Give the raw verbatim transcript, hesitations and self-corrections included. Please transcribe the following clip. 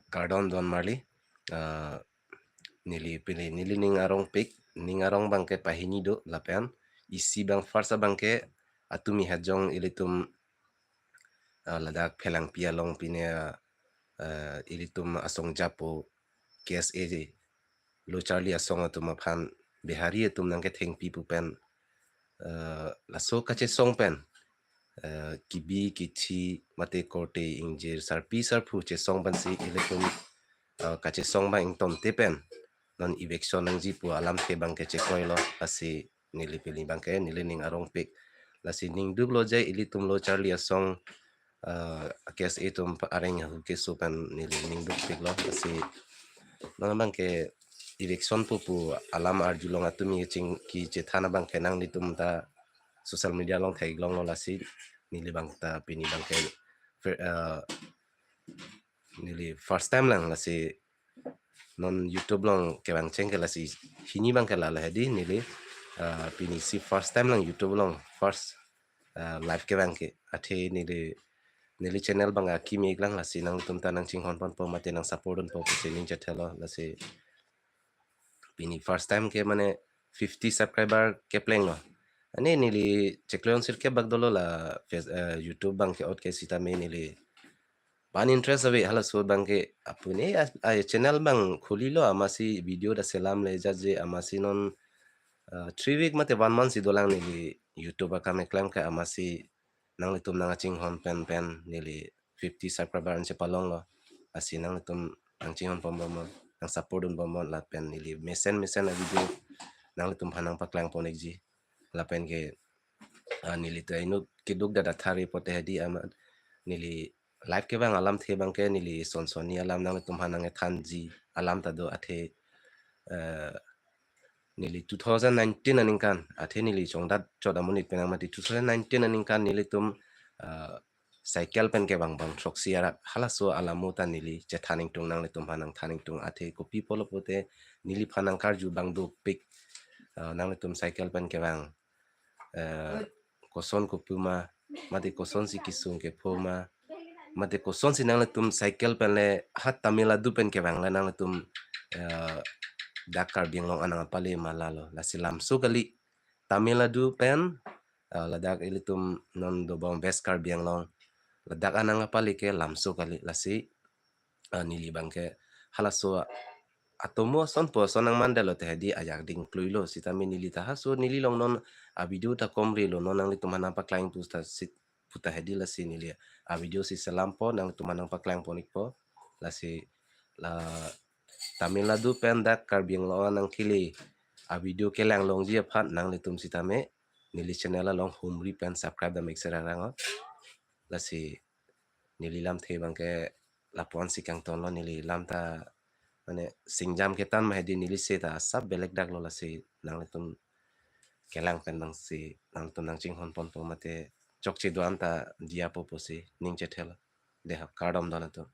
Kardom don marli, ah, neli pili, neli ning arongpik, ning arong abangke pahini do lapen isi abang first abangke Atumi Hajong ilitum, ah, ladak Phelangpi along pine, ah, ilitum asong japo K S A Locharli Asong atum aphan Bihari atum nangkethengpi pu pen, eh, laso kachesong pen, eh, kebi kethi mate korte ingjir sarpi sarpo chesong pensi ilitum, eh, kachesong abang ingtonte pen non eviction nangji pu alamthe abangke chekroilo. Lasi neli pili abangke neli ning arongpik. Lasi ningduklo je ilitum Locharli Asong, eh, K S A atum areng ahu keso pen neli ningdukpiklo. Lasi non abangke eviction pupu alam arjulong Atumi ching kechethan abangke nanglitum ta social media along theklonglo. Lasi neli abang ta pini abangke fir-, eh, neli first time lang, lasi non YouTube along kevang cheng ke lasi hini abangke la la hedi neli, eh, pini si first time lang YouTube along first, eh, live kevang ke. Athe neli, neli channel abang akimi iklang, lasi nanglitum ta nangchinghon ponpo mate nang support dunpo pusi ning chethelo. Lasi pini first time ke mane fifty subscriber keplenglo. Ani neli chiklo jon sirkep bak dolo la Face-, eh, YouTube abangke ot ke sitame neli ban interest ave halaso abangke apuni a, a channel abang khulilo, amatsi video ta selamle, jaje amatsi non, eh, three week mate one month si dolang neli YouTube akam keklem ke. Amatsi nanglitum nangchinghon pen pen neli fifty subscriber an chepalonglo. Lasi nanglitum nangchinghon ponbomnon, nang support dunbomnon lapen neli mesen mesen a video nanglitum aphan nangpaklang pon ikji. Lapen ke, ah, neli ta inut keduk dada thari pote hedi ama neli live kevang alamthe abangke neli sonsoni alam nanglitum aphan nangthanji alam ta do. Athe, eh, neli two thousand nineteen aningkan, athe neli chongdat chot amonit penang mati two thousand nineteen aningkan nelitum, ah, cycle pen kevang bang throksi arat halaso alamo ta neli chethan ingtung, nanglitum aphan nangthan ingtung. Athe kopi pulo pote neliphan nangkarju abang dopik, ah, nanglitum cycle pen kevang, eh, koson kopi ma, mate kosonsi kesung kepho ma, mate kosonsi nanglitum cycle pen le ha Tamil Nadu pen kevang le nanglitum, eh, dak Karbi Anglong anang apale ma lalo. Lasi lamso kali, Tamil Nadu pen, eh, ladak ilitum non dobom West Karbi Anglong, ladak anang apale ke lamso kali. Lasi, eh, neli abangke halaso atomo asonpo ason nangmandetlo te hedi ajak ding kluilo, sitame neli ta halaso neli along non a video ta komrilo, non nanglitum aphan nangpaklang pu ta sit pu ta hedi. Lasi neli a video si selampo, nanglitum aphan nangpaklang pon ikpo. Lasi la Tamil Nadu pen dak Karbi Anglong anang kili a video kelang longji aphan nanglitum sitame neli channel along humri pen subscribe dam ik serarang o. Lasi neli lamthe abangke lapu-ansi kangtonlo, neli lam ta mane singjam ketan ma hedi neli se ta asap belek daklo. Lasi nanglitum kelang pen nangsi nanglitum nangchinghon ponpo mate chokche do-an ta diyapo pusi ning chethelo. Dei ho, kardom don atum.